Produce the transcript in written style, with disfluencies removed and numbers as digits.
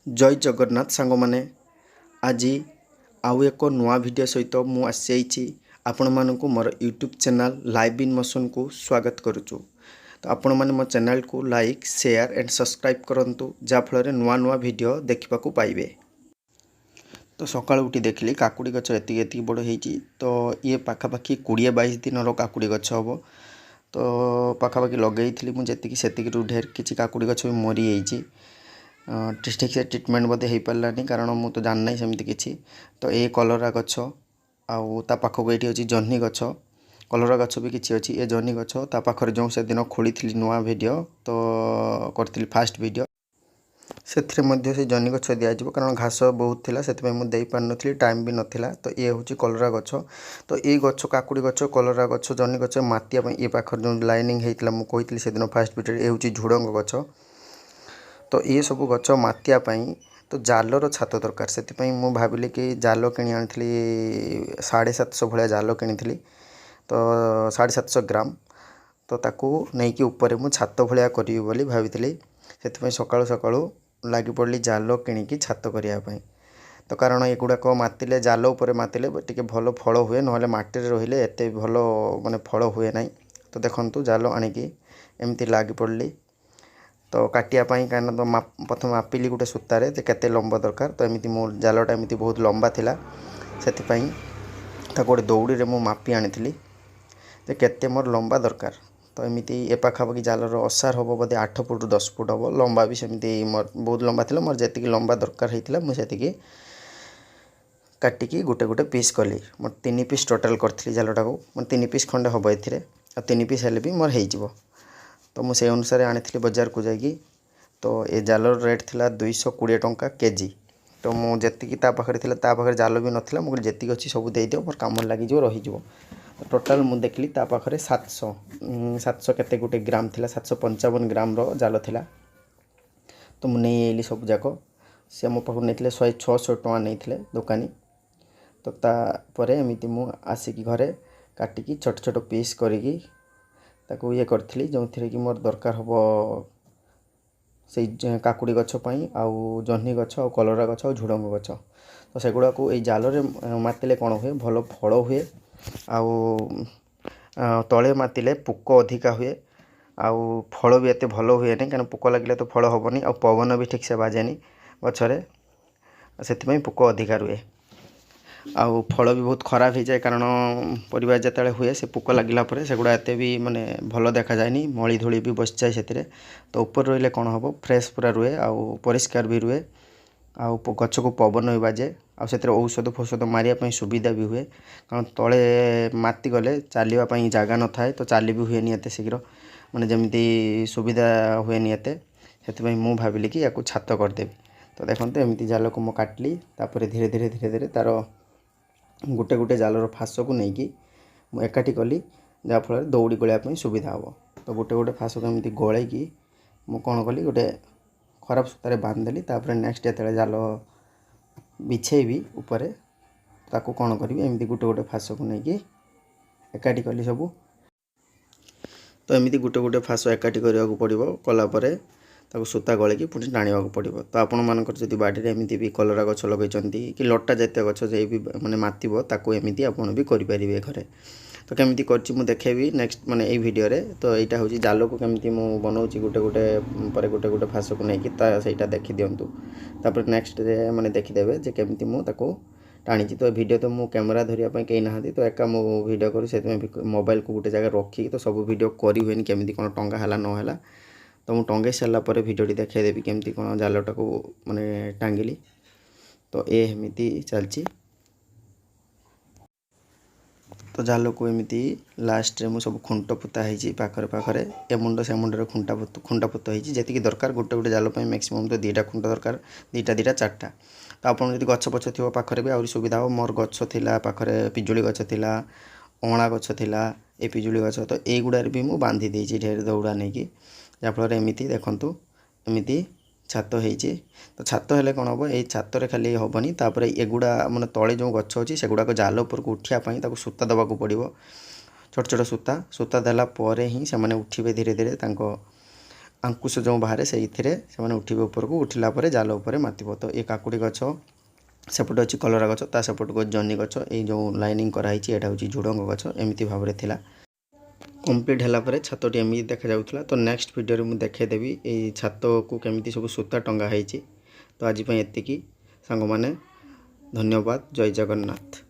ଜୟ ଜଗନ୍ନାଥ ସାଙ୍ଗମାନେ, ଆଜି ଆଉ ଏକ ନୂଆ ଭିଡ଼ିଓ ସହିତ ମୁଁ ଆସିଯାଇଛି। ଆପଣମାନଙ୍କୁ ମୋର ୟୁଟ୍ୟୁବ୍ ଚ୍ୟାନେଲ୍ ଲାଇଭ୍ ଇନ୍ ମୋସନ୍କୁ ସ୍ୱାଗତ କରୁଛୁ। ତ ଆପଣମାନେ ମୋ ଚ୍ୟାନେଲ୍କୁ ଲାଇକ୍, ସେୟାର ଆଣ୍ଡ ସବସ୍କ୍ରାଇବ୍ କରନ୍ତୁ, ଯାହାଫଳରେ ନୂଆ ନୂଆ ଭିଡ଼ିଓ ଦେଖିବାକୁ ପାଇବେ। ତ ସକାଳୁ ଉଠି ଦେଖିଲି କାକୁଡ଼ି ଗଛ ଏତିକି ଏତିକି ବଡ଼ ହେଇଛି। ତ ଇଏ ପାଖାପାଖି 20-22 ଦିନର କାକୁଡ଼ି ଗଛ ହେବ। ତ ପାଖାପାଖି ଲଗେଇଥିଲି ମୁଁ ଯେତିକି, ସେତିକିରୁ ଢେର କିଛି କାକୁଡ଼ି ଗଛ ବି ମରିଯାଇଛି। ଠିକ୍ ସେ ଟ୍ରିଟମେଣ୍ଟ ବୋଧେ ହେଇପାରିଲାନି, କାରଣ ମୁଁ ତ ଜାଣିନାହିଁ ସେମିତି କିଛି। ତ ଏ କଲରା ଗଛ ଆଉ ତା ପାଖକୁ ଏଇଠି ଅଛି ଜହ୍ନି ଗଛ, କଲରା ଗଛ ବି କିଛି ଅଛି। ଏ ଜହ୍ନି ଗଛ ତା ପାଖରେ ଯେଉଁ ସେଦିନ ଖୋଳିଥିଲି, ନୂଆ ଭିଡ଼ିଓ ତ କରିଥିଲି ଫାଷ୍ଟ ଭିଡ଼ିଓ, ସେଥିରେ ମଧ୍ୟ ସେ ଜହ୍ନି ଗଛ ଦିଆଯିବ, କାରଣ ଘାସ ବହୁତ ଥିଲା, ସେଥିପାଇଁ ମୁଁ ଦେଇପାରିନଥିଲି, ଟାଇମ୍ ବି ନଥିଲା। ତ ଇଏ ହେଉଛି କଲରା ଗଛ। ତ ଏଇ ଗଛ, କାକୁଡ଼ି ଗଛ, କଲରା ଗଛ, ଜହ୍ନି ଗଛ ମାତିବା ପାଇଁ ଏ ପାଖରେ ଯେଉଁ ଲାଇନିଂ ହେଇଥିଲା, ମୁଁ କହିଥିଲି ସେଦିନ ଫାଷ୍ଟ ଭିଡ଼ିଓରେ, ଏ ହେଉଛି ଝୁଡ଼ଙ୍ଗ ଗଛ। ତ ଏ ସବୁ ଗଛ ମାତିବା ପାଇଁ ତ ଜାଲର ଛାତ ଦରକାର। ସେଥିପାଇଁ ମୁଁ ଭାବିଲି କି ଜାଲ କିଣି ଆଣିଥିଲି, 750 ଭଳିଆ ଜାଲ କିଣିଥିଲି, ତ 750 ଗ୍ରାମ। ତ ତାକୁ ନେଇକି ଉପରେ ମୁଁ ଛାତ ଭଳିଆ କରିବି ବୋଲି ଭାବିଥିଲି। ସେଥିପାଇଁ ସକାଳୁ ସକାଳୁ ଲାଗି ପଡ଼ିଲି ଜାଲ କିଣିକି ଛାତ କରିବା ପାଇଁ। ତ କାରଣ ଏଗୁଡ଼ାକ ମାତିଲେ, ଜାଲ ଉପରେ ମାତିଲେ ଟିକେ ଭଲ ଫଳ ହୁଏ, ନହେଲେ ମାଟିରେ ରହିଲେ ଏତେ ଭଲ ମାନେ ଫଳ ହୁଏ ନାହିଁ। ତ ଦେଖନ୍ତୁ, ଜାଲ ଆଣିକି ଏମିତି ଲାଗି ପଡ଼ିଲି ତ କାଟିବା ପାଇଁ। କାରଣ ତ ପ୍ରଥମେ ମାପିଲି ଗୋଟେ ସୂତାରେ ଯେ କେତେ ଲମ୍ବା ଦରକାର। ତ ଏମିତି ମୋ ଜାଲଟା ଏମିତି ବହୁତ ଲମ୍ବା ଥିଲା, ସେଥିପାଇଁ ତାକୁ ଗୋଟେ ଦଉଡ଼ିରେ ମୁଁ ମାପି ଆଣିଥିଲି ଯେ କେତେ ମୋର ଲମ୍ବା ଦରକାର। ତ ଏମିତି ଏ ପାଖାପାଖି ଜାଲର ଅସାର ହେବ ବୋଧେ 8 ଫୁଟ 10 ଫୁଟ ହେବ। ଲମ୍ବା ବି ସେମିତି ମୋର ବହୁତ ଲମ୍ବା ଥିଲା। ମୋର ଯେତିକି ଲମ୍ବା ଦରକାର ହେଇଥିଲା, ମୁଁ ସେତିକି କାଟିକି ଗୋଟେ ଗୋଟେ ପିସ୍ କଲି। ମୋର 3 ପିସ୍ ଟୋଟାଲ୍ କରିଥିଲି ଜାଲଟାକୁ। ମୋର 3 ପିସ୍ ଖଣ୍ଡେ ହେବ ଏଥିରେ, ଆଉ 3 ପିସ୍ ହେଲେ ବି ମୋର ହେଇଯିବ। ତ ମୁଁ ସେଇ ଅନୁସାରେ ଆଣିଥିଲି ବଜାରକୁ ଯାଇକି। ତ ଏ ଜାଲର ରେଟ୍ ଥିଲା 220 ଟଙ୍କା କେଜି। ତ ମୁଁ ଯେତିକି ତା ପାଖରେ ଥିଲା, ତା ପାଖରେ ଜାଲ ବି ନଥିଲା, ମୁଁ କହିଲି ଯେତିକି ଅଛି ସବୁ ଦେଇଦିଅ, ମୋର କାମରେ ଲାଗିଯିବ, ରହିଯିବ। ଟୋଟାଲ୍ ମୁଁ ଦେଖିଲି ତା ପାଖରେ 700 କେତେ ଗୋଟେ ଗ୍ରାମ ଥିଲା, 755 ଗ୍ରାମର ଜାଲ ଥିଲା। ତ ମୁଁ ନେଇ ଆଇଲି ସବୁ ଯାକ। ସେ ମୋ ପାଖରୁ ନେଇଥିଲେ 600 ଟଙ୍କା ନେଇଥିଲେ ଦୋକାନୀ। ତ ତାପରେ ଏମିତି ମୁଁ ଆସିକି ଘରେ କାଟିକି ଛୋଟ ଛୋଟ ପିସ୍ କରିକି ତାକୁ ଇଏ କରିଥିଲି, ଯେଉଁଥିରେ କି ମୋର ଦରକାର ହେବ ସେଇ କାକୁଡ଼ି ଗଛ ପାଇଁ ଆଉ ଜହ୍ନି ଗଛ ଆଉ କଲରା ଗଛ ଆଉ ଝୁଡ଼ଙ୍ଗ ଗଛ। ତ ସେଗୁଡ଼ାକୁ ଏଇ ଜାଲରେ ମାତିଲେ କ'ଣ ହୁଏ? ଭଲ ଫଳ ହୁଏ। ଆଉ ତଳେ ମାତିଲେ ପୋକ ଅଧିକା ହୁଏ ଆଉ ଫଳ ବି ଏତେ ଭଲ ହୁଏନି, କାରଣ ପୋକ ଲାଗିଲେ ତ ଫଳ ହେବନି। ଆଉ ପବନ ବି ଠିକ୍ସେ ବାଜେନି ଗଛରେ, ସେଥିପାଇଁ ପୋକ ଅଧିକା ରୁହେ ଆଉ ଫଳ ବି ବହୁତ ଖରାପ ହେଇଯାଏ। କାରଣ ପରିବା ଯେତେବେଳେ ହୁଏ, ସେ ପୋକ ଲାଗିଲା ପରେ ସେଗୁଡ଼ା ଏତେ ବି ମାନେ ଭଲ ଦେଖାଯାଏନି, ମଳି ଧୂଳି ବି ବସିଯାଏ ସେଥିରେ। ତ ଉପରେ ରହିଲେ କ'ଣ ହେବ? ଫ୍ରେଶ୍ ପୁରା ରୁହେ ଆଉ ପରିଷ୍କାର ବି ରୁହେ ଆଉ ଗଛକୁ ପବନ ବି ବାଜେ ଆଉ ସେଥିରେ ଔଷଧ ଫୌଷଧ ମାରିବା ପାଇଁ ସୁବିଧା ବି ହୁଏ। କାରଣ ତଳେ ମାତି ଗଲେ ଚାଲିବା ପାଇଁ ଜାଗା ନଥାଏ, ତ ଚାଲି ବି ହୁଏନି ଏତେ ଶୀଘ୍ର, ମାନେ ଯେମିତି ସୁବିଧା ହୁଏନି ଏତେ। ସେଥିପାଇଁ ମୁଁ ଭାବିଲି କି ୟାକୁ ଛାତ କରିଦେବି। ତ ଦେଖନ୍ତୁ, ଏମିତି ଜାଲକୁ ମୁଁ କାଟିଲି। ତାପରେ ଧୀରେ ଧୀରେ ଧୀରେ ଧୀରେ ତା'ର ଗୋଟେ ଗୋଟେ ଜାଲର ଫାସକୁ ନେଇକି ମୁଁ ଏକାଠି କଲି, ଯାହାଫଳରେ ଦଉଡ଼ି ଗଳେଇବା ପାଇଁ ସୁବିଧା ହେବ। ତ ଗୋଟେ ଗୋଟେ ଫାସକୁ ଏମିତି ଗଳେଇକି ମୁଁ କ'ଣ କଲି, ଗୋଟେ ଖରାପ ସୂତାରେ ବାନ୍ଧିଦେଲି। ତାପରେ ନେକ୍ସଟ ଯେତେବେଳେ ଜାଲ ବିଛେଇବି ଉପରେ, ତାକୁ କ'ଣ କରିବି, ଏମିତି ଗୋଟେ ଗୋଟେ ଫାସକୁ ନେଇକି ଏକାଠି କଲି ସବୁ। ତ ଏମିତି ଗୋଟେ ଗୋଟେ ଫାସ ଏକାଠି କରିବାକୁ ପଡ଼ିବ, କଲା ପରେ ତାକୁ ସୂତା ଗଳେଇକି ପୁଣି ଟାଣିବାକୁ ପଡ଼ିବ। ତ ଆପଣମାନଙ୍କର ଯଦି ବାଡ଼ିରେ ଏମିତି ବି କଲରା ଗଛ ଲଗେଇଛନ୍ତି କି ଲଟା ଜାତୀୟ ଗଛ ଯାଇ ବି ମାନେ ମାତିବ, ତାକୁ ଏମିତି ଆପଣ ବି କରିପାରିବେ ଘରେ। ତ କେମିତି କରିଛି ମୁଁ ଦେଖେଇବି ନେକ୍ସଟ ମାନେ ଏଇ ଭିଡ଼ିଓରେ। ତ ଏଇଟା ହେଉଛି ଜାଲକୁ କେମିତି ମୁଁ ବନାଉଛି, ଗୋଟେ ଗୋଟେ ପରେ ଗୋଟେ ଗୋଟେ ଫାସକୁ ନେଇକି ତା ସେଇଟା ଦେଖିଦିଅନ୍ତୁ। ତାପରେ ନେକ୍ସଟରେ ମାନେ ଦେଖିଦେବେ ଯେ କେମିତି ମୁଁ ତାକୁ ଟାଣିଛି। ତ ଭିଡ଼ିଓ ତ ମୁଁ କ୍ୟାମେରା ଧରିବା ପାଇଁ କେହି ନାହାନ୍ତି, ତ ଏକା ମୁଁ ଭିଡ଼ିଓ କରୁ। ସେଥିପାଇଁ ମୋବାଇଲକୁ ଗୋଟେ ଜାଗାରେ ରଖିକି ତ ସବୁ ଭିଡ଼ିଓ କରି ହୁଏନି, କେମିତି କ'ଣ ଟଙ୍ଗା ହେଲା ନ ହେଲା। ତ ମୁଁ ଟଙ୍ଗେଇ ସାରିଲା ପରେ ଭିଡ଼ିଓଟି ଦେଖାଇଦେବି କେମିତି କ'ଣ ଜାଲଟାକୁ ମାନେ ଟାଙ୍ଗିଲି। ତ ଏ ଏମିତି ଚାଲିଛି। ତ ଜାଲକୁ ଏମିତି ଲାଷ୍ଟରେ ମୁଁ ସବୁ ଖୁଣ୍ଟ ପୋତା ହେଇଛି ପାଖରେ ପାଖରେ, ଏ ମୁଣ୍ଡ ସେ ମୁଣ୍ଡରେ ଖୁଣ୍ଟ ପୋତା ହେଇଛି ଯେତିକି ଦରକାର। ଗୋଟେ ଗୋଟେ ଜାଲ ପାଇଁ ମ୍ୟାକ୍ସିମମ୍ ତ 2ଟା ଖୁଣ୍ଟ ଦରକାର, 2ଟା 2ଟା 4ଟା। ତ ଆପଣ ଯଦି ଗଛ ପଛ ଥିବ ପାଖରେ ବି ଆହୁରି ସୁବିଧା ହେବ। ମୋର ଗଛ ଥିଲା ପାଖରେ, ପିଜୁଳି ଗଛ ଥିଲା, ଅଁଳା ଗଛ ଥିଲା, ଏ ପିଜୁଳି ଗଛ, ତ ଏଇଗୁଡ଼ାରେ ବି ମୁଁ ବାନ୍ଧି ଦେଇଛି ଢେର ଦଉଡ଼ା ନେଇକି, ଯାହାଫଳରେ ଏମିତି ଦେଖନ୍ତୁ ଏମିତି ଛାତ ହେଇଛି। ତ ଛାତ ହେଲେ କ'ଣ ହେବ? ଏଇ ଛାତରେ ଖାଲି ହେବନି, ତାପରେ ଏଗୁଡ଼ା ମାନେ ତଳେ ଯେଉଁ ଗଛ ଅଛି ସେଗୁଡ଼ାକ ଜାଲ ଉପରକୁ ଉଠିବା ପାଇଁ ତାକୁ ସୂତା ଦେବାକୁ ପଡ଼ିବ, ଛୋଟ ଛୋଟ ସୂତା। ସୂତା ଦେଲା ପରେ ହିଁ ସେମାନେ ଉଠିବେ ଧୀରେ ଧୀରେ ତାଙ୍କ ଆଙ୍କୁଶ ଯେଉଁ ବାହାରେ, ସେଇଥିରେ ସେମାନେ ଉଠିବେ ଉପରକୁ। ଉଠିଲା ପରେ ଜାଲ ଉପରେ ମାତିବ। ତ ଏ କାକୁଡ଼ି ଗଛ ସେପଟେ ଅଛି, କଲରା ଗଛ ତା ସେପଟକୁ ଜହ୍ନି ଗଛ। ଏଇ ଯେଉଁ ଲାଇନିଂ କରାହେଇଛି, ଏଇଟା ହେଉଛି ଝୁଡ଼ଙ୍ଗ ଗଛ। ଏମିତି ଭାବରେ ଥିଲା। କମ୍ପ୍ଲିଟ୍ ହେଲା ପରେ ଛାତଟି ଏମିତି ଦେଖାଯାଉଥିଲା। ତ ନେକ୍ସଟ ଭିଡ଼ିଓରେ ମୁଁ ଦେଖାଇଦେବି ଏଇ ଛାତକୁ କେମିତି ସବୁ ସୂତା ଟଙ୍ଗା ହେଇଛି। ତ ଆଜି ପାଇଁ ଏତିକି ସାଙ୍ଗମାନେ, ଧନ୍ୟବାଦ, ଜୟ ଜଗନ୍ନାଥ।